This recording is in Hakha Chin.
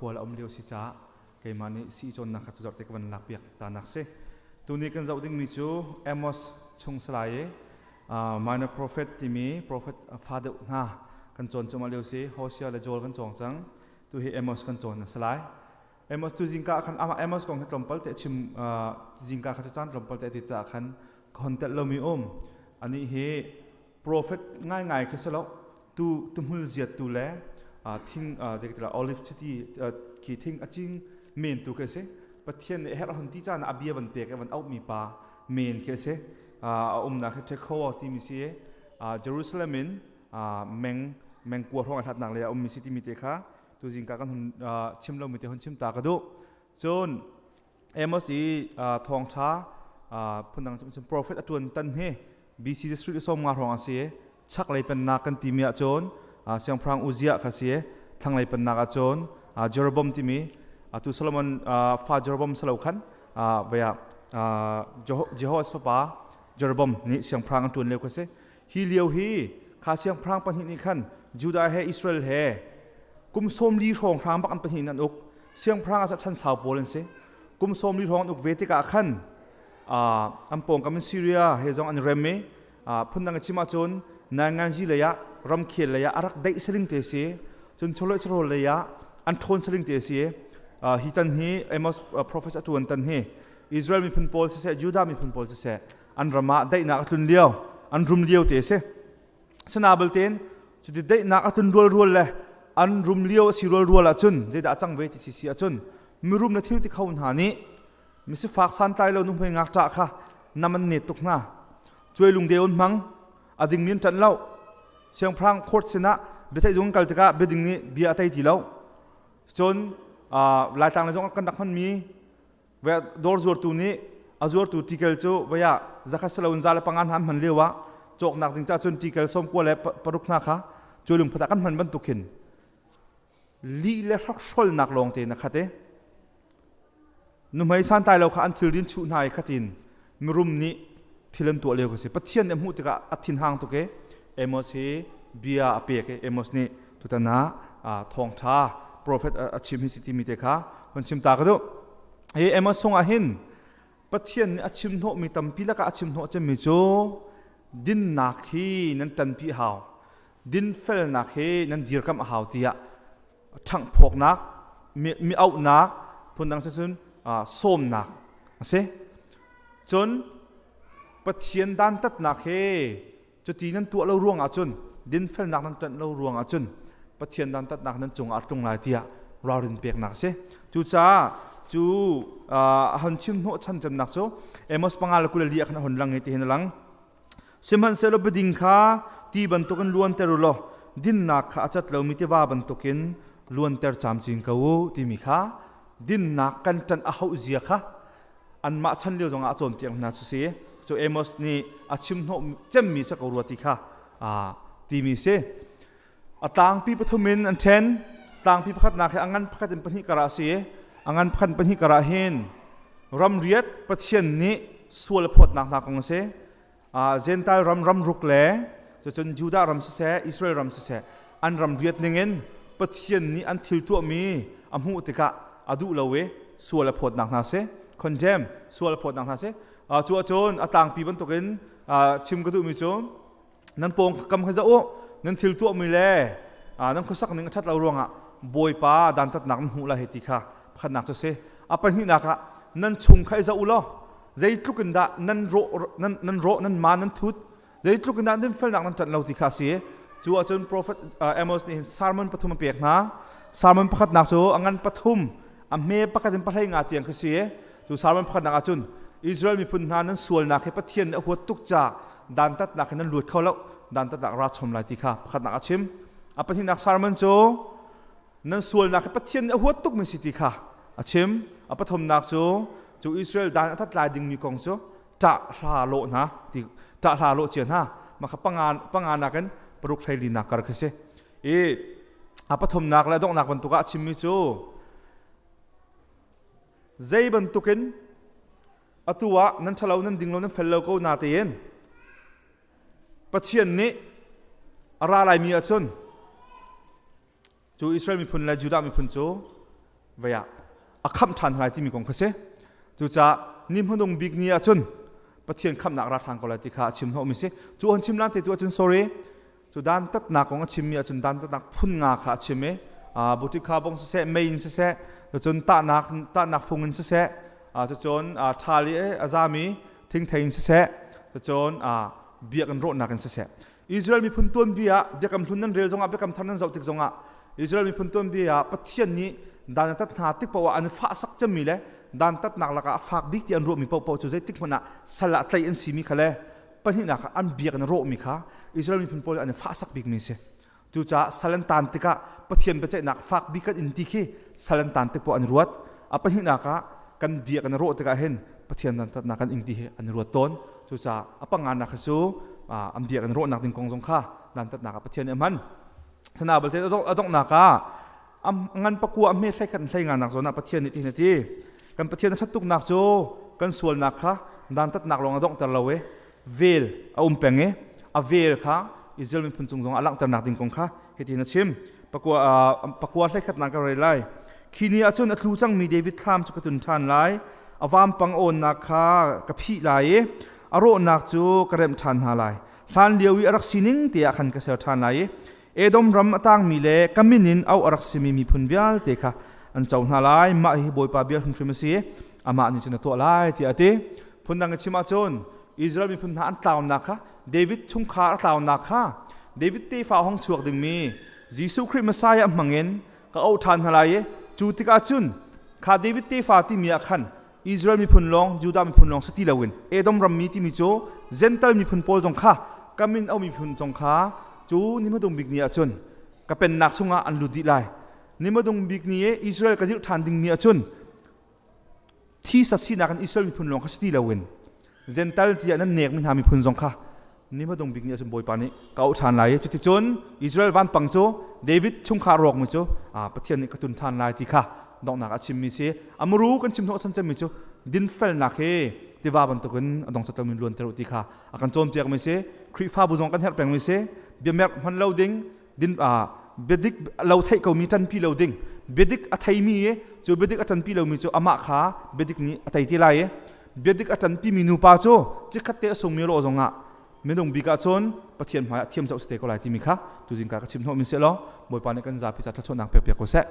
Khual a um lio si caah keimah nih sii cawnnak kha tuzarh te ka van lak piak ta nak si. Tuni kan zoh dingmi cu Amos chung salai i minor prophet timi prophet fa deuh hna kan cawn cuahmah lio si. Hosea le Joel kan cawng cang. Tu hi Amos kan cawn a si lai. Amos tu zingka khan amah Amos kong hi tlawmpal te chim zingka kha cu caan tlawmpal te ti caah khan ka hon telh lomi um. Anih hi Prophet ngaingai khi si lo tu tuhmul ziat tu le thing zeikatila olive chiti khi thing a cing men tu khi si. Pathian nih herh hon ti caan a bia van pek van auh mi pa men khi si. A umnak hi Tekoa timi si. Jerusalem in meng meng kua hrawng a hlatnak le a ummi si timi te kha tu zingka kan hun chim lomi te hun chim ta ka duh. Cun Amos i thawngṭha phundang cun prophet a ṭuan tan hi BC street 50 hrawng a si. Chaklei pennak kan timi ahcun siangpahrang Uzziah kha si. Thlanglei pennak ahcun Jeroboam timi atu Solomon fa Jeroboam salo khan vaya Jehoash fapa Jeroboam nih siangpahrang an ṭuan lio kha si. Hi lio hi kha siangpahrang pahnih nih khan Judah he Israel he kum 40 hrawng hrang bak an pahnih in an uk. Siangpahrang ah chan sau pawl an si. Kum 40 hrawng an uk ve tikah khan an pawngkam in Syria he zong an rem i phundang in chim ahcun Nainganzi lei ah ramkhel lei ah a rak daih saling te si. Cun chawleh chawhrawl lei ah an ṭhawn saling te si. Hi tan hi Amos prophet a ṭuan tan hi Israel miphun pawl siseh Judah miphun pawl siseh an ram ah daihnak a tlun lio, an rum lio te si. Sana baltein cuti daihnak a tlun rualrual le an rum lio a si rualrual ahcun zeidah a cang ve ti si si ahcun mirum le thil ti kho hna nih misifak santlai lo nuhmei ngakṭah kha nam an net tuk hna. Cuai lungde un hmang a dingmi an ṭanh lo. Siangpahrang court sinah biaceih zung kal tikah biading nih bia a tei ti lo. Cun Laitlang le zong kan rak hmanmi dawr zuartu nih a zuartu tikel cu vaya zakhat saloin 105 hna an hman lio ah cawknak ding ca cun tikel 96 hna kha cu lungphat ah kan hman bantuk hin lih le hrokhrolnak lawng te na khat e nuhmei santlai lo kha an thilrin chuh hna i khatin mirum nih thil an tuah lio ka si. Pathian nih hmuh tikah a thinhang tuk e. Amos hi bia a pek e. Amos nih tutan ah thawngtha prophet a chim hi si timi te kha hun chim ta ka duh. Hi Amos chungah hin Pathian nih a chim hnawhmi tampi lakah a chim hnawh cemmi cu dinnak hi nan ṭanpi a hau, dinfelnak hi nan dirkamh a hau tiah ṭhanghphawknak, mi auhnak, phundang cun sawmnak a si. Cun Pathian dantatnak he cuti nan tuah lo ruangah cun, dinfelnak nan ṭanh lo ruangah cun Pathian dantatnak nan cungah a tlung lai tiah ralrin peknak a si. Cucaah cu a hon chim hnawh chan cemnak cu Amos 5:24 ah khan a hon lang i tihin a lang. Sihmanhsehlaw biading kha ti bantukin luanter u law dinnak kha a cat lomi tiva bantukin luanter camcin ko u timi kha dinnak kan ṭanh a hauh zia kha anmah chan lio zongah a cawnpiak hna cu si. Cu Amos nih a chim hnawh cemmi si ko rua ti kha timi si. A tlangpi pathum in an ṭhen. Tlangpi pakhatnak hi a ngan pakhat in pahnih karah a si. A ngan pakhat in pahnih karah hin ramriat Pathian nih sual a phawtnak hna kong a si. Gentile ram ramruk le cucun Judah ram siseh, Israel ram siseh an ram riat ningin Pathian nih an thil tuahmi a hmuh tikah a duh lo i sual a phawtnak hna si. Condemn, sual a phawtnak hna si. Cu ahcun a tlangpi bantukin chim ka duhmi cu nan pawng kam kha zoh u, nan thil tuahmi le nan khuasak ning a ṭhat lo ruangah Bawipa dantatnak nan hmuh lai hei ti kha pakhatnak cu si. A pahnihnak ah nan chung kha i zoh u law zeitluk in dah nan rawh, nan rawh, nan ma, nan thut, zeitluk in dah nan felnak nan ṭanh lo ti kha a si. Cu ahcun prophet Amos nih hin sermon pathum a pek hna. Sermon pakhatnak cu a ngan pathum, a hme pakhat in pahlei nga tiang khi si. Cu sermon pakhatnak ahcun Israel miphun hna nan sualnak hi Pathian nih a huat tuk caah dantatnak in nan luat kho lo, dantatnak ra chom lai ti kha pakhatnak a chim. A pahnihnak sermon cu nan sualnak hi Pathian nih a huat tukmi si ti kha a chim. A pathumnak cu cu Israel dan a tat lai dingmi kong cu ṭah hla lawh hna ti, ṭah hla lawh cia hna. Mah kha panga panga nakin paruk hleili nak kar khi si. I a pathumnak le a donghnak bantuk ah a chimmi cu zei bantukin atu ah nan ṭhalo, nan ding lo, nan fel lo ko na tein Pathian nih a ra laimi ahcun cu Israel miphun le Judah miphun cu. Vei ah a khamh ṭhan hna lai timi kong kha si. Cucaah ni hmanung bik ni ahcun Pathian khamhnak ra ṭhan ko lai ti kha a chim hnawhmi si. Cu an chim lan te tu ahcun sorry, cu dantatnak kong a chimmi ahcun dantatnak phun nga kha a chim i butikha bong siseh, mei in siseh, cun tahnak tahnak fung in siseh, cucun ṭhal i a zami thingthei in siseh, cucun biakinn rawhnak in siseh. Israel miphun tuanbia ah biakam hlun nan rel zongah biakam thar nan zoh tik zongah Israel miphun tuanbia ah Pathian nih dan a tat hna tik paoh ah an fah sak cemmi le dan tatnak lakah a fak bik ti an ruahmi paohpaoh cu zeitik hmanh ah sal ah tlaih an simi kha le pahnihnak ah an biakinn rawhmi kha Israel miphun pawl an i fah sak bikmi a si. Cucaah sal an taan tikah Pathian biaceihnak fak bik kan in ti khi sal an taan tik poah an ruat. A pahnihnak ah kan biakinn a rawh tikah hin Pathian dantatnak kan ing ti hi an ruat tawn. Cucaah a panganak kha cu an biakinn rawhnak ding kong zong kha dantatnak ah Pathian nih a hman. Sana balte a donghnak ah ngan pakua a hme hlei khat hlei nganak zawn ah Pathian nih tihin a ti. Kan Pathian a ṭhat tuknak cu kan sualnak kha dantatnak lawng a donghter lo i vel a um peng i a vel kha Israel miphun cung zong a langhternak ding kong kha hitin a chim. Pakua pakua hleikhatnak ka rel lai. Khi ni ahcun a tlu cangmi David thlam cu ka tun ṭhan lai. A vampang awnnak kha ka phih lai i a rawhnak cu ka remh ṭhan hna lai. Hlan lio i a rak sining te ah khan ka ser ṭhan lai i Edom ram a tangmi le ka min in auh a rak simi miphun vialte kha an co hna lai. Mah hi Bawipa bia hrimhrim a si. Amah nih cun a tuah lai tiah a ti. Phundang in chim ahcun Israel miphun hna an tlaunak kha David chungkhar a tlaunak kha David tefa hong chuak dingmi Jesuh Khrih Messiah hmangin ka auh ṭhan hna lai i cu tikah cun kha David tefa timi ah khan Israel miphun lawng Judah miphun lawng si ti loin Edom rammi timi cu Gentile miphun pawl zong kha ka min au miphun zong kha cu ni hmadung bik ni ah cun ka pennak chungah an lut dih lai. Ni hmadung bik ni i Israel ka dirh ṭhan dingmi ah cun Thisa sinak in Israel miphun lawng kha si ti loin Gentile tiah nan nekmi hna miphun zong kha ni hmadung bik ni ahcun Bawipa nih ka auh ṭhan lai i cuticun Israel vanpang cu David chungkhar rawkmi cu Pathian nih ka tun ṭhan lai ti kha donghnak a chimmi si. A muru kan chim hnawh cemmi cu dinfelnak hi tiva bantukin a dong chatlomi luanter u ti kha a kan cawnpiakmi si. Khrihfabu zong kan herh pengmi si. Biamerh hman lo ding, din biadik lo theih komi ṭanpi lo ding biadik a theimi i cu biadik a ṭanpi lomi cu amah kha biadik nih a tei te lai i biadik a ṭanpimi nupa cu chikkhat te a sungmi lawh zongah minung bik ah cun Pathian hmaiah thiam zoh si te ko lai timi kha tuzing ka ka chim hnawhmi si law Bawipa nih kan zapi ca thluachuahnak pek piak ko seh.